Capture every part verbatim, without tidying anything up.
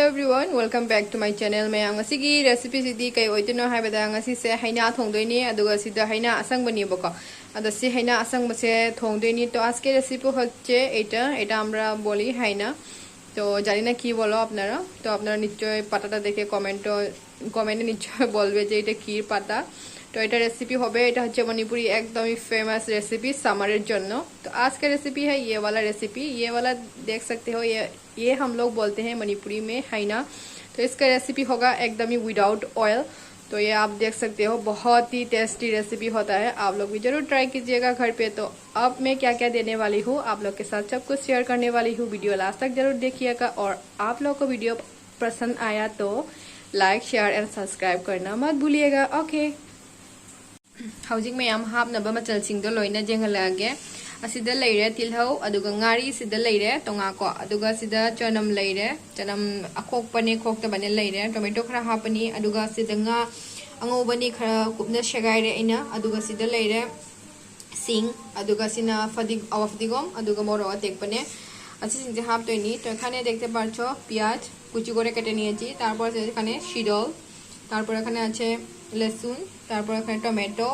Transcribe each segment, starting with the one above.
Hello everyone, welcome back to my channel. ꯃꯌꯥꯝ, ꯉꯁꯤꯒꯤ recipe ꯁꯤꯗꯤ ꯀꯩ ꯑꯣꯏꯗꯣꯏꯅꯣ ꯍꯥꯏꯕꯗ, ꯉꯁꯤꯁꯦ ꯍꯩꯅꯥ ꯊꯣꯡꯗꯣꯏꯅꯤ, ꯑꯗꯨꯒ ꯁꯤꯗ ꯍꯩꯅꯥ ꯑꯁꯪꯕꯅꯦꯕꯀꯣ꯫ ꯑꯗꯣ ꯁꯤ ꯍꯩꯅꯥ ꯑꯁꯪꯕꯁꯦ ꯊꯣꯡꯗꯣꯏꯅꯤ꯫ তো আজকে রেসিপি হচ্ছে এটা, এটা আমরা বলি হাইনা। তো জানি না কি বলো আপনারা, তো আপনারা নিশ্চয়ই পাতাটা দেখে কমেন্টও কমেন্টে নিশ্চয় বলবে যে এটা ক্ষীর পাতা। তো এটা রেসিপি হবে, এটা হচ্ছে মণিপুরি একদমই ফেমাস রেসিপি সামারের জন্য। तो आज का रेसिपी है ये वाला रेसिपी, ये वाला देख सकते हो, ये ये हम लोग बोलते हैं मणिपुरी में हाइना। तो इसका रेसिपी होगा एकदम ही विदाउट ऑयल। तो ये आप देख सकते हो, बहुत ही टेस्टी रेसिपी होता है, आप लोग भी ज़रूर ट्राई कीजिएगा घर पे। तो अब मैं क्या क्या देने वाली हूँ, आप लोग के साथ सब कुछ शेयर करने वाली हूँ। वीडियो लास्ट तक ज़रूर देखिएगा, और आप लोग को वीडियो पसंद आया तो लाइक, शेयर एंड सब्सक्राइब करना मत भूलिएगा। ओके। ꯍꯧꯖꯤꯛ ꯃꯌꯥꯝ ꯍꯥꯞꯅꯕ ꯃꯆꯜꯁꯤꯡꯗꯣ ꯂꯣꯏꯅ ꯌꯦꯡꯍꯜꯂꯛꯑꯒꯦ꯫ ꯑꯁꯤꯗ ꯂꯩꯔꯦ ꯇꯤꯜꯍꯧ, ꯑꯗꯨꯒ ꯉꯥꯔꯤ ꯁꯤꯗ ꯂꯩꯔꯦ, ꯇꯣꯉꯥꯀꯣ, ꯑꯗꯨꯒ ꯁꯤꯗ ꯆꯅꯝ ꯂꯩꯔꯦ, ꯆꯅꯝ ꯑꯈꯣꯛꯄꯅꯦ ꯈꯣꯛꯇꯕꯅꯦ ꯂꯩꯔꯦ, ꯇꯣꯃꯦꯇꯣ ꯈꯔ ꯍꯥꯞꯄꯅꯤ, ꯑꯗꯨꯒ ꯁꯤꯗ ꯉꯥ ꯑꯉꯧꯕꯅꯤ ꯈꯔ ꯀꯨꯞꯅ ꯁꯦꯒꯥꯏꯔꯦ ꯑꯩꯅ, ꯑꯗꯨꯒ ꯁꯤꯗ ꯂꯩꯔꯦ ꯁꯤꯡ, ꯑꯗꯨꯒ ꯁꯤꯅ ꯐꯗꯤ ꯑꯋꯥ ꯐꯗꯤꯒꯣꯝ, ꯑꯗꯨꯒ ꯃꯣꯔꯣꯛ ꯑꯇꯦꯛꯄꯅꯦ꯫ ꯑꯁꯤꯁꯤꯡꯁꯦ ꯍꯥꯞꯇꯣꯏꯅꯤ꯫ তো এখানে দেখতে পাচ্ছ পেঁয়াজ কুচি করে কেটে নিয়েছি, তারপর আছে এখানে শিডল, তারপর এখানে আছে লেসুন, তারপর এখানে টমেটো,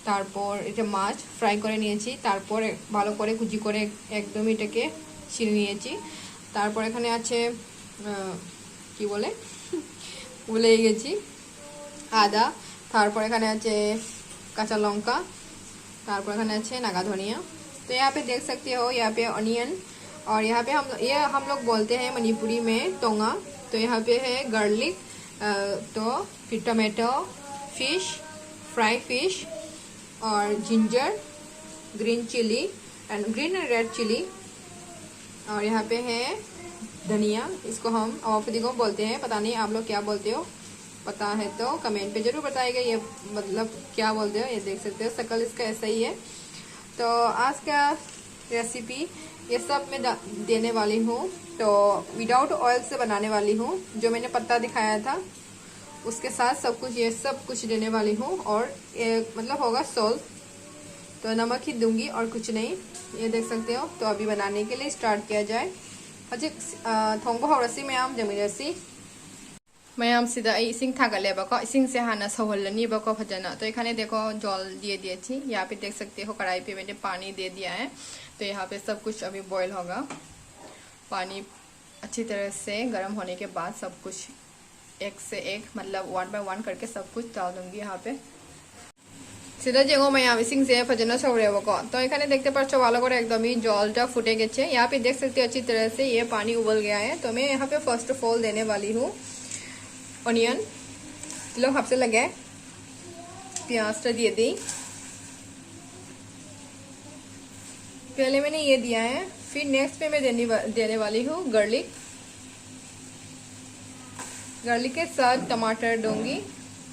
তারপর এটা মাছ ফ্রাই করে নিয়েছি, তারপর ভালো করে কুচি করে একদম এটাকে ছিঁড়ে নিয়েছি। তারপর এখানে আছে আহ, কি বলে ভুলে গেছি, আদা, তারপর এখানে আছে কাঁচা লঙ্কা, তারপর এখানে আছে নাগা ধনিয়া। तो यहाँ पे देख सकते हो, यहाँ पे ऑनियन, और यहाँ पे हम ये हम लोग बोलते हैं मणिपुरी में तोंगा। तो यहाँ पे है गार्लिक, तो फिर टोमेटो, फिश, फ्राई फिश, और ginger, green chilli and green and red chilli. और यहाँ पे है धनिया, इसको हम अवाफदी को बोलते हैं, पता नहीं आप लोग क्या बोलते हो, पता है तो कमेंट पे ज़रूर बताइएगा। ये मतलब क्या बोलते हो, ये देख सकते हो, शक्ल इसका ऐसा ही है। तो आज का रेसिपी ये सब मैं दा- देने वाली हूँ। तो विदाउट ऑयल से बनाने वाली हूँ। जो मैंने पत्ता दिखाया था, उसके साथ सब कुछ, ये सब कुछ देने वाली हूँ। और ये मतलब होगा सॉल्ट, तो नमक ही दूंगी और कुछ नहीं। ये देख सकते हो। तो अभी बनाने के लिए स्टार्ट किया जाए। ꯍꯧꯖꯤꯛ, ꯑ, ꯊꯣꯡꯕ ꯍꯧꯔꯁꯤ ꯃꯌꯥꯝ, ꯌꯦꯡꯃꯤꯟꯅꯁꯤ꯫ ꯃꯌꯥꯝꯁꯤꯗ ꯑꯩ ꯏꯁꯤꯡ ꯊꯥꯒꯠꯂꯦꯕꯀꯣ, ꯏꯁꯤꯡꯁꯦ ꯍꯥꯟꯅ ꯁꯧꯍꯜꯂꯅꯤꯕꯀꯣ ꯐꯖꯅ꯫ तो ये खाने देखो, जल दिए दिए थी, यहाँ पे देख सकते हो कढ़ाई पे मैंने पानी दे दिया है। तो यहाँ पे सब कुछ अभी बॉयल होगा। पानी अच्छी तरह से गर्म होने के बाद सब कुछ एक से एक, मतलब वन बाय वन करके सब कुछ डाल दूंगी यहाँ पे। सीधा जेंगो मैं यहाँ इसिंग से फजना सौरे वो को। तो ये खाने देखते पर चवाला को एकदम ही जल जा फूटे के छे। यहाँ पे देख सकते हो अच्छी तरह से ये पानी उबल गया है। तो मैं यहाँ पे फर्स्ट ऑफ ऑल देने वाली हूँ ऑनियन। लोग हाफ से लगे प्याज तो दिए दी। पहले मैंने ये दिया है, फिर नेक्स्ट पे मैं देने वा-, देने वाली हूँ गार्लिक। गार्लिक के साथ टमाटर दूंगी।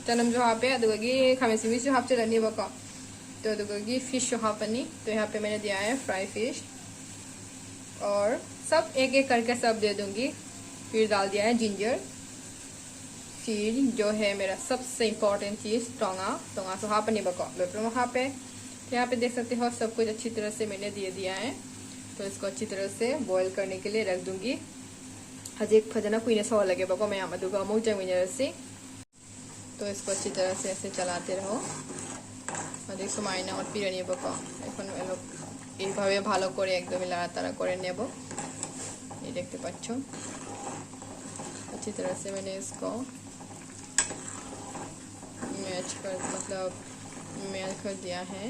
तनम जो यहाँ पे अदुगगी खामेसी मिर्च जो हाफ चलनी बका। तो अदुगगी फिश जो हाफ पनी। तो यहाँ पे मैंने दिया है फ्राई फिश। और सब एक एक करके सब दे दूंगी। फिर डाल दिया है जिंजर। फिर जो है मेरा सबसे इम्पोर्टेंट चीज़, टोंगा। टोंगा तो हाफ पनी बका। बेपरम हाफ है। तो यहाँ पे देख सकते हो सब कुछ अच्छी तरह से मैंने दे दिया है। तो इसको अच्छी तरह से बॉईल करने के लिए रख दूंगी। ꯍꯧꯖꯤꯛ ꯐꯖꯅ ꯀꯨꯏꯅ ꯁꯧꯍꯜꯂꯒꯦꯕꯀꯣ ꯃꯌꯥꯝ, ꯑꯗꯨꯒ ꯑꯃꯨꯛ ꯆꯪꯃꯤꯟꯅꯔꯁꯤ꯫ तो इसको अच्छी तरह से ऐसे चलाते रहो। ꯍꯧꯖꯤꯛ ꯁꯨꯃꯥꯏꯅ ꯑꯣꯠꯄꯤꯔꯅꯦꯕꯀꯣ꯫ এখন এলো এইভাবে ভালো করে একদম লাড়াতাড়া করে নেব। ये देखते पाচ্ছ, अच्छी तरह से मैंने इसको मैश कर, मतलब मैश कर दिया है,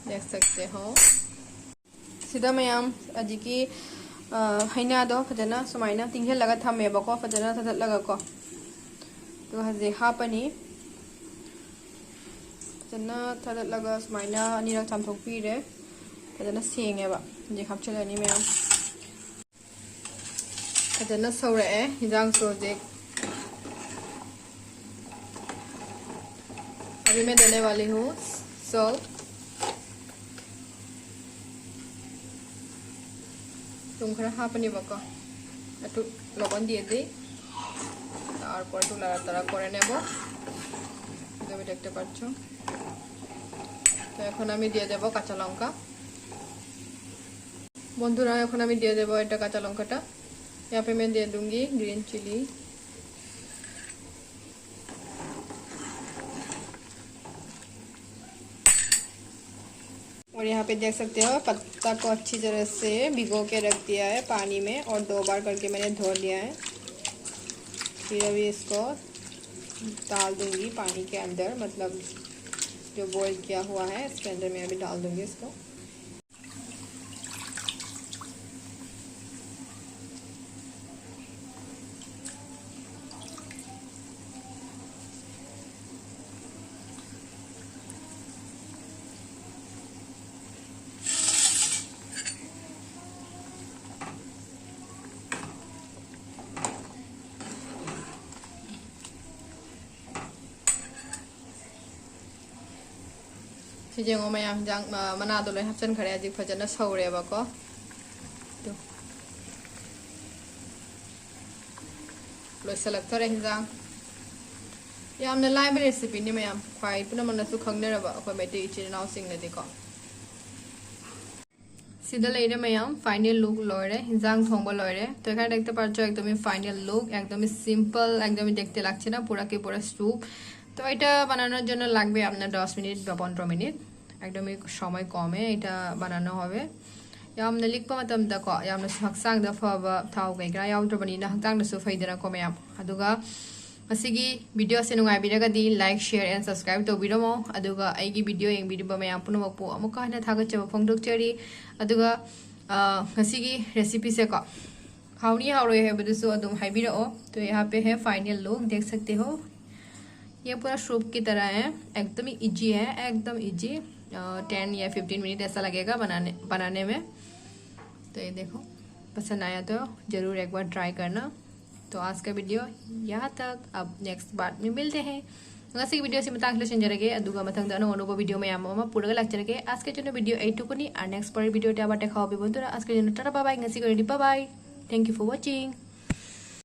देख सकते हो। ꯁꯤꯗ ꯃꯌꯥꯝ ꯍꯧꯖꯤꯛꯀꯤ, ꯑ, ꯍꯩꯅꯥꯗꯣ ꯐꯖꯅ ꯁꯨꯃꯥꯏꯅ ꯇꯤꯡꯁꯤꯜꯂꯒ ꯊꯝꯃꯦꯕꯀꯣ, ꯐꯖꯅ ꯊꯥꯗꯠꯂꯒꯀꯣ꯫ ꯑꯗꯨꯒ ꯍꯧꯖꯤꯛ ꯍꯥꯞꯄꯅꯤ꯫ ꯐꯖꯅ ꯊꯥꯗꯠꯂꯒ ꯁꯨꯃꯥꯏꯅ ꯑꯅꯤꯔꯛ ꯆꯥꯝꯊꯣꯛꯄꯤꯔꯦ꯫ ꯐꯖꯅ ꯁꯦꯡꯉꯦꯕ꯫ ꯍꯧꯖꯤꯛ ꯍꯥꯞꯆꯤꯜꯂꯅꯤ ꯃꯌꯥꯝ꯫ ꯐꯖꯅ ꯁꯧꯔꯛꯑꯦ ꯍꯤꯟꯖꯥꯡꯁꯨ ꯍꯧꯖꯤꯛ꯫ अभी मैं देने वाली हूँ सॉल्ट। ꯊꯨꯝ ꯈꯔ ꯍꯥꯞꯄꯅꯦꯕꯀꯣ꯫ ꯑꯗꯨ ꯂꯧꯕꯟꯗꯤꯗꯤ ꯇꯥꯔ ꯀꯣꯔ ꯇꯨ ꯂꯥꯔ ꯇꯔꯥ ꯀꯣꯔꯦꯅꯦꯕꯣ꯫ ꯑꯗꯨ ꯃꯤꯗꯛꯇ ꯄꯥꯠꯁꯨ। তো এখন আমি দিয়ে দেবো কাঁচা লঙ্কা। বন্ধুরা, এখন আমি দিয়ে দেবো এটা কাঁচা লঙ্কাটা। यहाँ पे मैं दे दूंगी ग्रीन चिली। और यहाँ पे देख सकते हो, पत्ता को अच्छी तरह से भिगो के रख दिया है पानी में, और दो बार करके मैंने धो लिया है। फिर अभी इसको डाल दूंगी पानी के अंदर, मतलब जो बॉईल किया हुआ है इसके अंदर मैं अभी डाल दूंगी इसको। ꯁꯤ ꯌꯦꯡꯉꯣ ꯃꯌꯥꯝ, ꯍꯤꯟꯖꯥꯡ, ꯑ, ꯃꯅꯥꯗꯣ ꯂꯣꯏ ꯍꯥꯞꯆꯤꯟꯈ꯭ꯔꯦ꯫ ꯍꯧꯖꯤꯛ ꯐꯖꯅ ꯁꯧꯔꯦꯕꯀꯣ꯫ ꯑꯗꯨ ꯂꯣꯏꯁꯤꯜꯂꯛꯇꯣꯔꯦ ꯍꯤꯟꯖꯥꯡ꯫ ꯌꯥꯝꯅ ꯂꯥꯏꯕ recipeꯅꯤ ꯃꯌꯥꯝ, ꯈ꯭ꯋꯥꯏ ꯄꯨꯝꯅꯃꯛꯅꯁꯨ ꯈꯪꯅꯔꯕ ꯑꯩꯈꯣꯏ ꯃꯩꯇꯩ ꯏꯆꯤꯜ ꯏꯅꯥꯎꯁꯤꯡꯅꯗꯤꯀꯣ꯫ ꯁꯤꯗ ꯂꯩꯔꯦ ꯃꯌꯥꯝ, final look ꯂꯣꯏꯔꯦ, ꯍꯤꯟꯖꯥꯡ ꯊꯣꯡꯕ ꯂꯣꯏꯔꯦ। তো এখানে দেখতে পাচ্ছ একদমই final look, একদমই simple, একদমই দেখতে লাগছে না পুরা কি পুরা soup। তো এটা বানানোর জন্য লাগবে আপনার দশ মিনিট বা পনেরো মিনিট, একদমই সময় কমে এটা বানানো হবে। ꯌꯥꯝꯅ ꯂꯤꯛꯄ ꯃꯇꯝꯗꯀꯣ, ꯌꯥꯝꯅꯁꯨ ꯍꯛꯆꯥꯡꯗ ꯐꯕ ꯊꯥꯎ ꯀꯩꯀꯥ ꯌꯥꯎꯗ꯭ꯔꯕꯅꯤꯅ ꯍꯛꯆꯥꯡꯗꯁꯨ ꯐꯩꯗꯅꯀꯣ ꯃꯌꯥꯝ꯫ ꯑꯗꯨꯒ ꯉꯁꯤꯒꯤ videoꯁꯦ ꯅꯨꯡꯉꯥꯏꯕꯤꯔꯒꯗꯤ like, share and subscribe ꯇꯧꯕꯤꯔꯝꯃꯣ꯫ ꯑꯗꯨꯒ ꯑꯩꯒꯤ video ꯌꯦꯡꯕꯤꯔꯤꯕ ꯃꯌꯥꯝ ꯄꯨꯝꯅꯃꯛꯄꯨ ꯑꯃꯨꯛꯀ ꯍꯟꯅ ꯊꯥꯒꯠꯆꯕ ꯐꯣꯡꯗꯣꯛꯆꯔꯤ꯫ ꯑꯗꯨꯒ, ꯑ, ꯉꯁꯤꯒꯤ recipeꯁꯦꯀꯣ, ꯍꯥꯎꯅꯤ ꯍꯥꯎꯔꯣꯏ ꯍꯥꯏꯕꯗꯨꯁꯨ ꯑꯗꯨꯝ ꯍꯥꯏꯕꯤꯔꯛꯑꯣ꯫ तो यहाँ पे है final look, देख सकते हो। ये पूरा soup की तरह है, एकदम ही easy है, एकदम easy। अ, ten या fifteen minute ऐसा लगेगा बनाने, बनाने में। तो ये देखो, पसंद आया तो ज़रूर एक बार try करना। तो आज का video यहाँ तक, अब next part में मिलते हैं। ꯉꯁꯤꯒꯤ videoꯁꯤ ꯃꯇꯥꯡꯁꯤꯗ ꯂꯣꯏꯁꯤꯟꯖꯔꯒꯦ, ꯑꯗꯨꯒ ꯃꯊꯪꯗ ꯑꯅꯧ ꯑꯅꯧꯕ video ꯃꯌꯥꯝ ꯑꯃ ꯄꯨꯔꯒ ꯂꯥꯛꯆꯔꯒꯦ꯫ आज के लिए video এইটুকুনি, আৰু next বাৰৰ videoত আবার দেখা হবে বন্ধুরা। आज के लिए टाटा bye bye, ꯉꯁꯤꯒꯤ ꯑꯣꯏꯅꯗꯤ bye bye, thank you for watching।